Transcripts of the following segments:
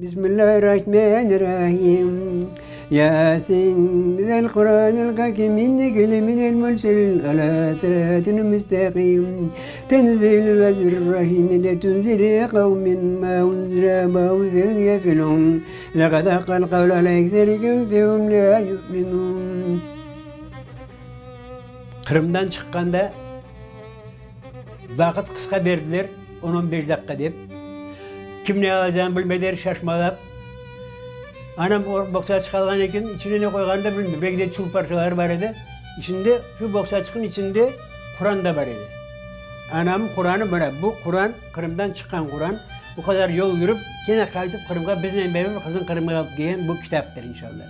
Bismillahirrahmanirrahim. Yasin vel Quranil hakim inneke leminel murselin ala sıratin müstaqim. Tenzilul azizir rahim letunzire qavmin ma unzira abâhum fehum yafilun. Leqad haqqal qavlu ala ekserihim fehum la yu'minun. Qırımdan çıqqanda vaqıt qısqa berdiler, on, on beş daqqa dep. Kim ne alacağını bilmediler, şaşmalap. Anam o boğçaçıq alğan eken, içine ne qoyğanını da bilmey. Belki de çul parçaları bar edi. İçinde, şu boğçaçıqnıñ içinde Quran da bar edi. Anamnıñ Quranı mına bu Quran, Qırımdan çıqqan Quran. Bu qadar yol yürip, kene qaytıp Qırımğa biznen beraber qızın Qırımğa alıp kelgen bu kitaptır, inşallah.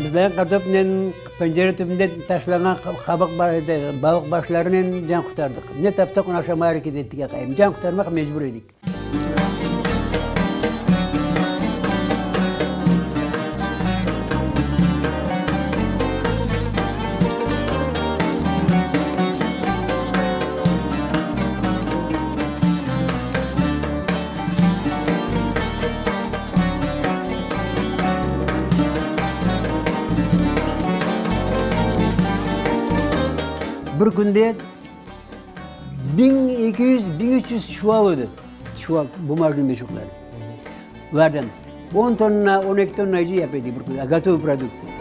Bizler qartopnen pencere tübünde taşlanğan qabıq bar edi, balıq başlarınen can qurtardıq. Ne tapsaq, onı aşamağa areket ettik, aqayım. Can qurtarmaq mecbur edik. Bir künde 1200, 1300 çuval edi. Çuval, bumajnıy meşoklar. Lardan on tonna, on eki tonna yapa edik bir künde, gotovıy produktsiya.